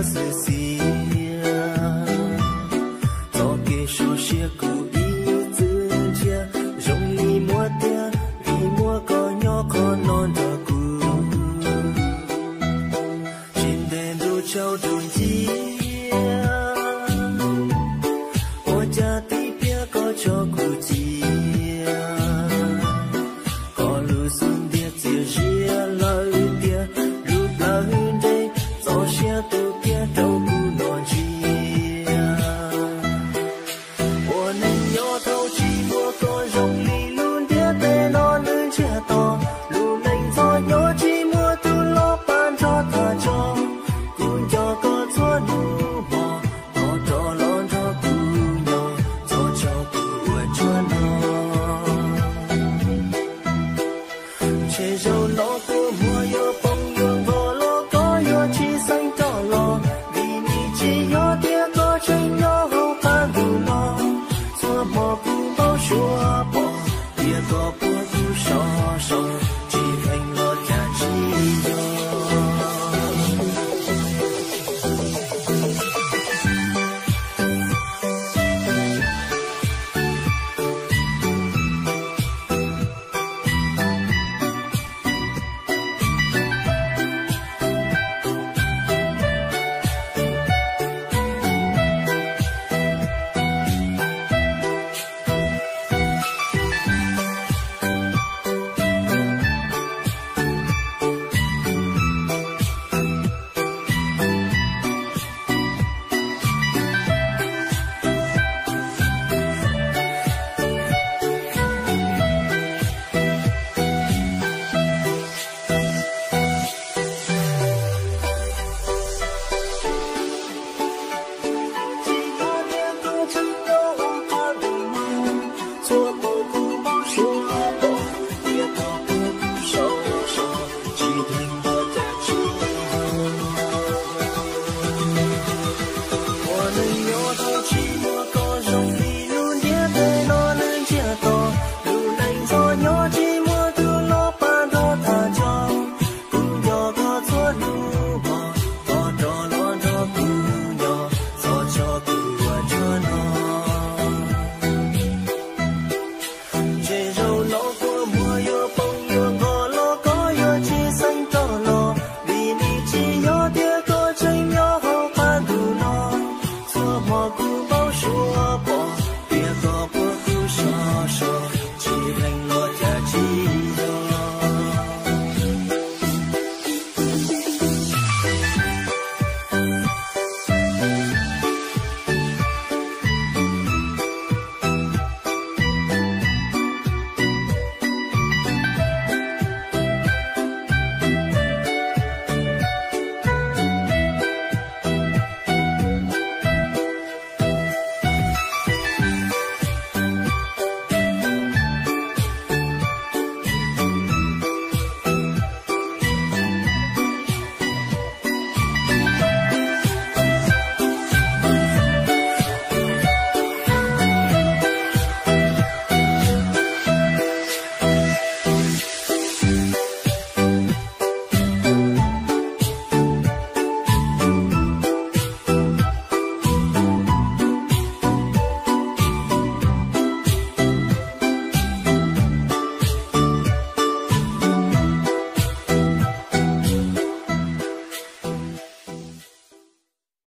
xwm xias. Txoj kev so siab kuv ib txwm ntsiab zoo li muab tiag, vim muab koj nyob qhov no nrog kuv. Tsis ntev ntuj tsaus ntuj nciab, ua cas tib pliag koj tso kuv cia. Koj lub xub ntiag txias zias lawm tiag, lub plawv nrees txoj siab tu kiag rau